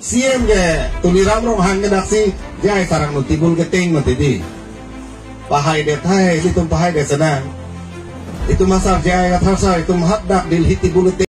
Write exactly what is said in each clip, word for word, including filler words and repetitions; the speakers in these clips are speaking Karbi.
C M ke Tuliram Ronghang ke daksi J I Sarang lo table keteng mati di. Pahai det hai, itum pahai det senang. Itum asar J I Kathar sar, itum hadak Delhi table keteng.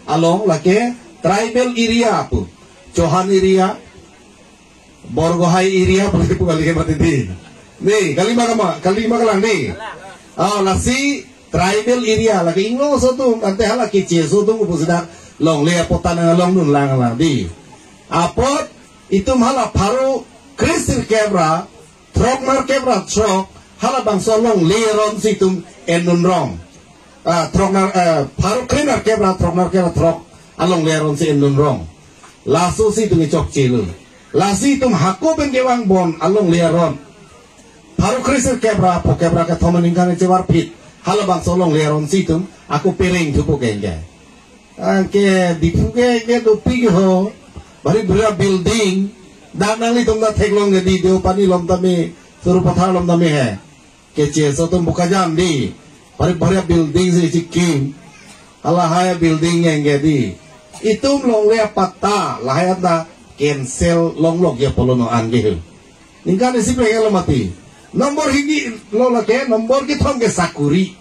Along lake tribal area pu. Chauhan area, Borgohai area pu, pu kali ke mati di. Ni, kali ma kama, kali ma kalang ni. Ah, lasi tribal area lake inglongso atum, ante hala keche aso atum pu sida longle apot ta nang longdun lang lang di. Apot itum hala pharo kre sirkep ra throknerkep ra throk, halabangso alongle aron si itum endun rong. Ah, throkner, eh, pharo krenerkep ra throknerkep ra throk alongle aron si endun rong. Laso si itum chokche lo. Lasi itum hako pen kevang bon alongle aron. Pharo kre sirkep ra phokep ra kethom aningkan chevar phit, halabangso alongle aron si itum ako pereng thupo kengke. Anke Diphu ke, ke dopik ho. Bari bra building. Dan nanglitum ta theklong ke di, Deopani along tame, Sarupathar along tame he. Keche aso atum Bokajan di. Bari bra building si chikim. Alahai building yang ke di. Itum longle apatta, lahai anta cancel longlok ya polo no an ke he. Ningkan isi pe lo mati. Nombor hini lo lake, nombor kethom ke sakuri.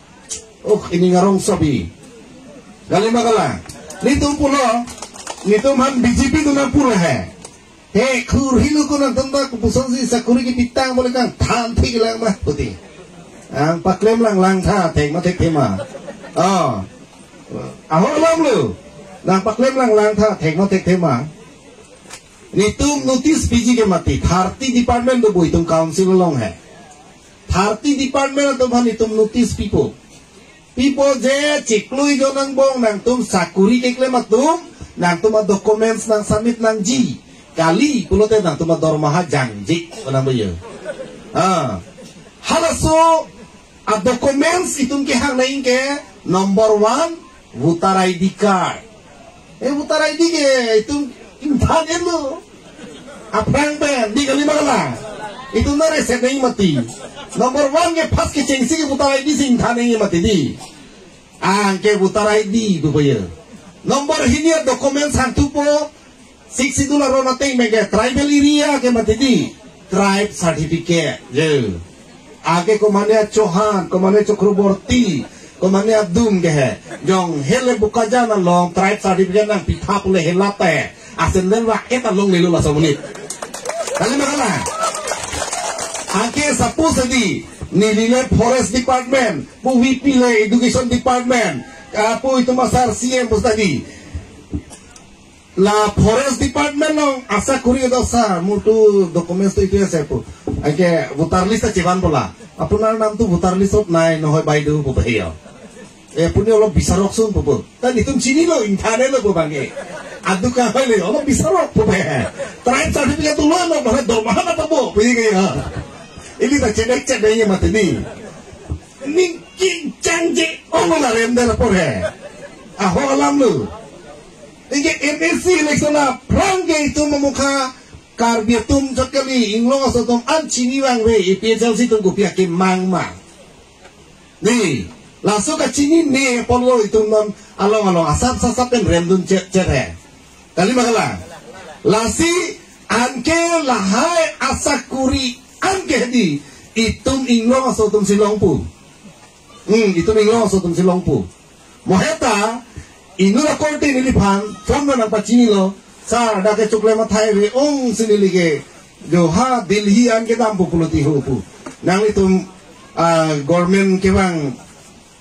Oh, ining arong sobi. Kali ma kalang. Nitum pulo, nitum han B J P atum nang pulo he. He, khur hinu ko nangtum ta kopuson si sakuri kepitang bole kangthan thik lang ma puti. Nangpaklem lang lang tha, thek ma thekthe ma. Oh. Aho alam lo. Nangpaklem lang lang tha, thek ma thekthe ma. Nitum notice piji ke mati, thirty department do bui tum council along he. Thirty department atum han itum notice pipo. Pipo je chiklo ijon angbong nangtum sakuri keklem atum, nangtum a-documents nang submit nangji. Kali pulote nangtum adormaha jangji, manang bayo. Ah. Halaso a-documents itum kehang nang ke number one, voter I D card. Eh, voter I D ke itum ingthan-et lo. Aphrang pen, di kali ma kalang. Itum na reset nang mati. Number one ke first kechengsi ke voter I D si ingthan nang mati di. Anke voter I D pu bayo. Number hini a-documents hangthupo, Sixth Schedule aron ateng pen ke tribal area ke mati di, tribe certificate. Ye. Ake komane Chauhan, komane Chakraborty, komane adum ke he. Jong hele Bokajan along tribe certificate nangpitha pule helata he. Asendel wa eta longlelo laso amonit. Kali ma kalang. Ake suppose di, nelile forest department, pu V P le education department, apu itum asar C M pu study. La forest department along asakuri do sir, মোৰতো documents তো এইটোৱে আছে pu. Anke voter list ta chevan bola. আপোনাৰ নামটো voter list ত নাই নহয় বাইদেউ pu bayo. E, আপুনি অলপ বিচাৰকচোন pu pu. Ta nitum chinilo, ingthan-et lo pu bang ke. Adu ka hoile, olop bisarok pu bayo. Tribe certificate tu lo no, mana dormaha na pabo pu ye ke ya. Ili ta chenek chenek ye mati ni. Ning king chang je ong la rem de la por he. Aho alam lo. Anke M A C election aphrang ke itum amokha Karbi atum chot kali, inglong aso atum an chini vangve, A P H L C atum kopi akemang ma. Ni, laso kachinine apotlo itum non Along along asap sasap pen remdun chet chet he. Kali ma kalang. Lasi anke lahai asakuri anke hedi itum inglong aso atum si longpo. Hmm, itum inglong aso atum si longpo. Mo heta inut akorte neliphan phone nangpachinilo. Sir, dak ke chukle mathai re ong si neli ke. Jo ha Delhi an kedampo pulo ti ho pu. Nanglitum, ah, government kevang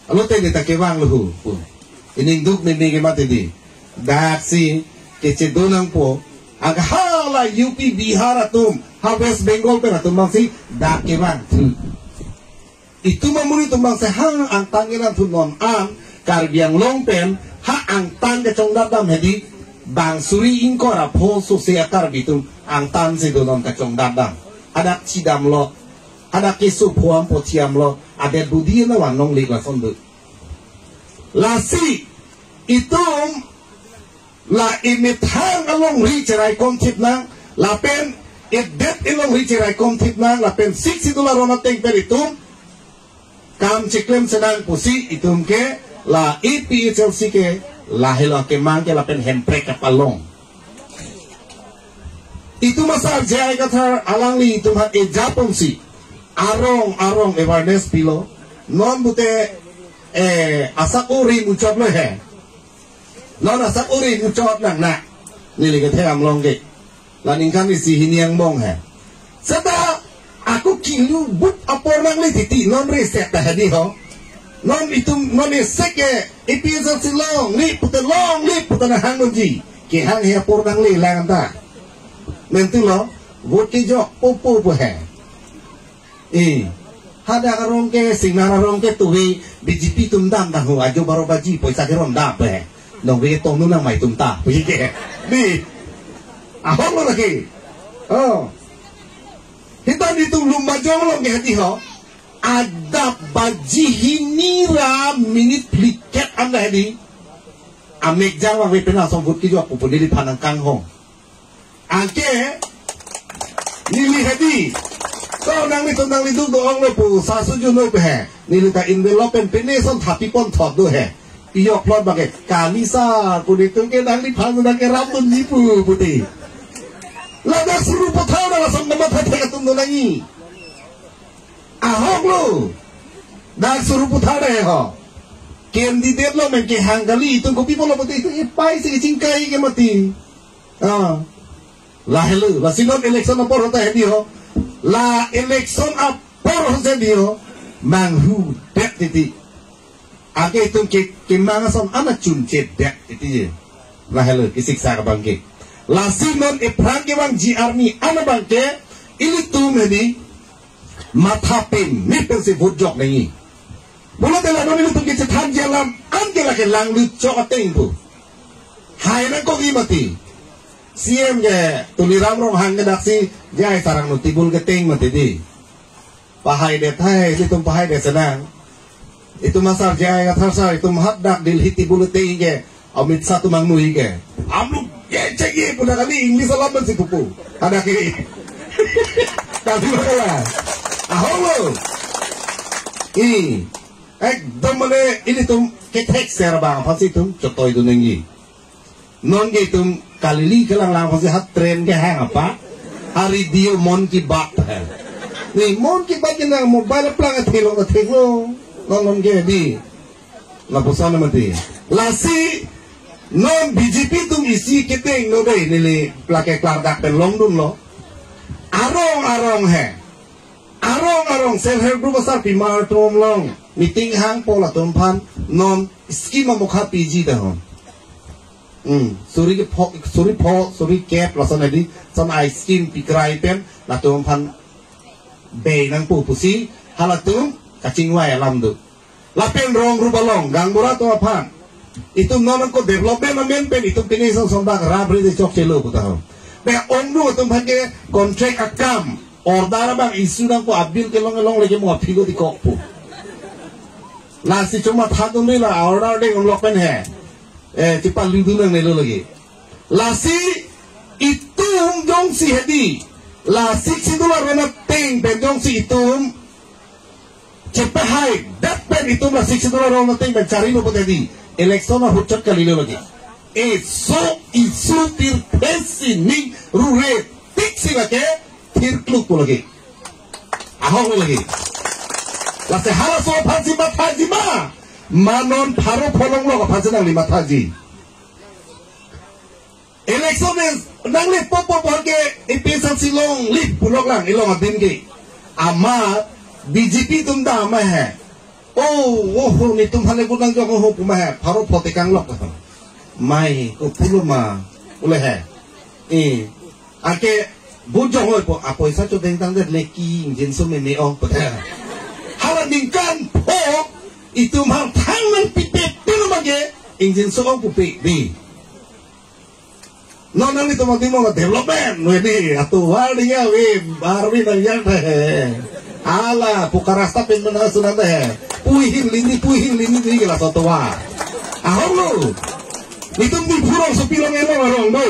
alote neta kevanglo ho pu. Ining duk nene ke mati di. Dak si kechedun nangpo. Anke hala U P Bihar atum, ha West Bengal pen atum abang si dak kevang thu. Itum amonit atum abang si ha angtan kelang thu non an Karbi Anglong pen ha angtan kechongdadam hedi bang suri ingkoi ra pho sose a-Karbi atum angtan si do non kechongdadam. Hadak chidamlo, hadak keso pho-am pho thiamlo, adet budi na van nong lik lason do. Lasi itum la emethang alongri cherai komthip nang, lapen edet alongri cherai komthip nang, lapen Sixth Schedule aron ateng pen itum kam cheklem senang pusi itum ke la A P H L C ke lahelo kemang ke lapen Hemprek kapalong. Itum asar J I Kathar alangli itum hat ejapon si arong arong awareness pilo. Non pute, eh, asap uri muchotlo he. Non asap uri muchot nang na. Neli kethe amlong ke. La ningkan isi hini angbong he. Seta ako kilu but apor nangle titi non reset ta hedi ho. Non itum non esek ke A P H L C longle pute longle pute nahang nunji. Kehang he apor nangle lang ta. Mentu lo vote kejok popo po he. Eh, hadak arong ke, Singnar arong ke tuwe B J P atum damdam ho, ajo baro baji, poisa kerom dam pe. Nong we tong nunang mai tum ta, puji ke. Di, ahok lo lagi. Oh. Hitan itum Lumbajong along ke hedi ho. Adap baji hini ra minit phlikep anda hedi. Amek jang wang we pena song vote kejok pupu neliphan nangkanghong. Anke, neli hedi. Ko nanglitum nangliduk do-onglo pu, sasu juno pe he. Neli ta envelope pen pene son thapipon thot do he. Iyok plot bangke, kali sar, pu netum ke nangliphan nang keram dunji pu, puti. Ladak suru puthar na lason nama thathe atum do nangji. Ahok lo. Dak suru puthar na he ho. Candidate lo men kehang kali itum kopi pulo puti itum ipai si kechingkai ke mati. Ah. Lahelo, lasi non election apor hota hedi ho. La election apor hota hedi ho. Manghudet titi. Anke itum ke, kemang ason ana chunchedet titi je. Lahelo, kesiksak abangke. Lasi non ephrang kevangji arni ana abangke, ilitum hedi, matha peme pensi vote jok nangji. Pulote la non ilitum kechethanji alam, anke lake langlut chok ateng pu. Hai nangkokji mati. C M ke Tuliram Ronghang ke daksi, jai sarang no tibul keteng mati di. Pahaidet hai, itum pahaidet senang. Itum asar J I Kathar sar, itum hadak Delhi tibul keteng ke, Amit Shah atum angnui ke. Amluk ye chek ye puna kali English alam pensi pupu. Hadak ke. Tapi masalah. Ahok lo. I. Ekdom mane ilitum kethek ser bang aphansi itum chotoi dun nangji. Non ke itum kalili kelang lang aphansi hat train kehang apa. Hari dio Mann Ki Baat hai. Ni Mann Ki Baat ke nang mobile plang athelo athelo. Non non ke di. Lapuson mati. Lasi non B J P atum isi keteng no dei neli lake klardak pen longdunlo. Arong arong he. Arong arong self help group asar pimar atum along meeting hangpo latum aphan non scheme amokha piji dahon. Hmm, suri kepho, suri pho, suri kep lason hedi, son a scheme pikrai pen latum aphan bei nangpo pusi halatum kachingvai alam do. Lapen rong rup along, gaonbura atum aphan. Itum non nangko development amen pen itum pini song song bak rap ri de chokchelo pu taho. Pe ongdung atum aphan ke contract akam, order abang issue nangko abil kelong kelong leke mo aphi ko dikok pu. Lasi chuma thadun ri la order deng unlok pen he. Eh, chipaludun nangnelo lagi. Lasi itum jongsi hedi. La Sixth Schedule aron ateng pen jongsi itum chepahaidet pen itum la Sixth Schedule aron ateng pen charilo pute di. Election ahut chot kalilo lake. Eso issue tirthesi ning rure tiksi lake thirklukpo lake. Ahok lo lake. Lasi halaso aphansi mathaji ma. Ma non pharo pholonglok aphansi nangli mathaji. Election nangle popo porke A P H L C longle pulok lang ilong adim ke. Amat B J P atum ta amei he. Oh, oh, oh, netum hale kunang jong oh puma he. Pharo phote kanglok. Mai ko pulo ma ule he. Eh, ake bu jong oi po apoisa chodeng tangdet leki ingjinso meme ong po. Hala ningkan pho itum hang thang nangpipe pilo ma ke ingjinso ong pupe di. Non nanglitum adim ong development we di atovar dia we Arvi nang yang he. Hala poka rasta pen mana sunan he. Puhin lini, puhin lini di ke laso tovar. Ahok lo. Netum Diphu rongsopi along elong arong do.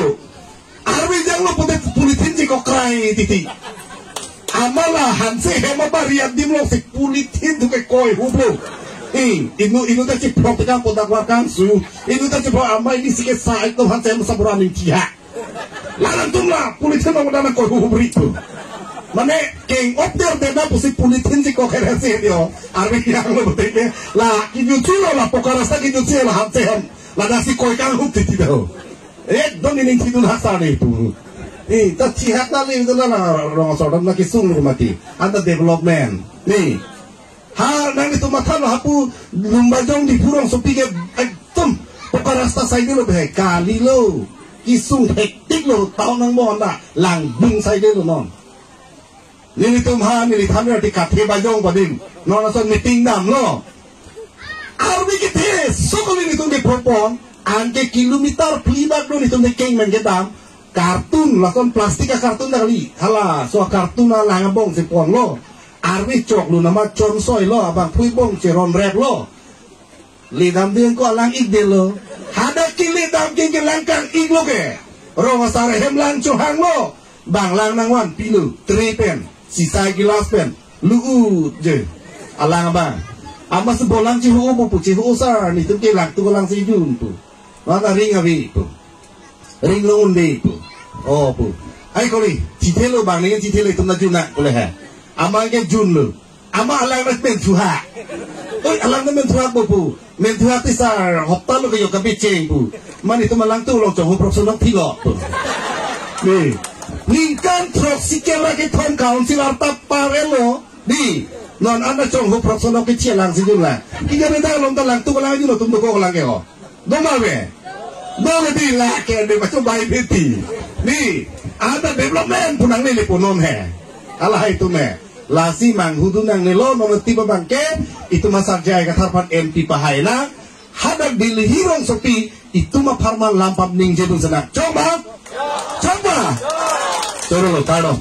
Arvi janglo pute polythene chekokrai titi. Amat la hanse hem abari adim alongsi polythene thu ke koihuplo. Eh, inut inut ta chiphrok tekang podak warkang su. Inut ta chiphrok amei lisi ke sa itum hanse hem sabura ning chiha. La nangtum la polythene along dana koihupri tu. Mane keng opter dena pusi polythene chekok herasi dio. Arvi janglo pute ke la kijutsi lo la poka rasta kijutsi la hanse hem. Ladak si koi kanghup titi do. Ekdom ining chidun hasa ni pu. Eh, ta chihak na le la la rong sordam na kisung lo mati. Anta development. Ni. Ha nanglitum matha lo hapu Lumbajong Diphu rongsopi ke ekdom poka rasta saide lo bhai kalilo. Kisung hektik lo taon nang mo anta langbung saide lo non. Nelitum ha neli thamra ti kathe bajong padim. Non ason meeting damlo. Arvi kethe sokoli netum ke propon. Anke kilometer phli bak do netum ke keng men kedam. Kartun lason plastik a kartun dali. Hala so kartun alang abong si ponlo. Arvi choklo nama chonsoilo abangphui bong cheron rep lo. Ledam ding ko alang ik delo. Hadak ke ledam ke ke lang kang ik lo ke. Rong asar hem lang chohang lo. Bang lang nangvan pilo. Tray pen. Sisai gilas pen. Lu-u je. Alang abang. Amat si bolang chihu pu chihu sar netum ke lang tu lang si jun pu. Mana ring avi pu. Ring lo unde pu. Oh pu. Ai koli. Chithelo bang ning chithelo itum na jun na kole ha. Amat ke jun lo. Amat alang na men thuha. Oi, alang na men thuha pu pu. Men thuha ti sar hopta lo ke yo kabe cheng pu. Mane itum alang tu long chong ho prok sonok thilo pu. Ni. Ningkan throksi ke lake thom council arta parelo. Di. Non anta chong ho prok sonok ke chia lang si jun la. Kija beda long ta lang tu lang jun lo tum do ko lang ke ho. Doma be. Doma di la ke de pacho bai beti. Ni. Anta development pu nangne le pu non he. Hala hai tu me. Lasi manghudun nangnelo non ti abang ke itum asar jai kathar pan M P pahai na. Hadak Delhi rongsopi itum apharman lampap ningjedun senak. Chongba? Chongba? Choro lo, tado.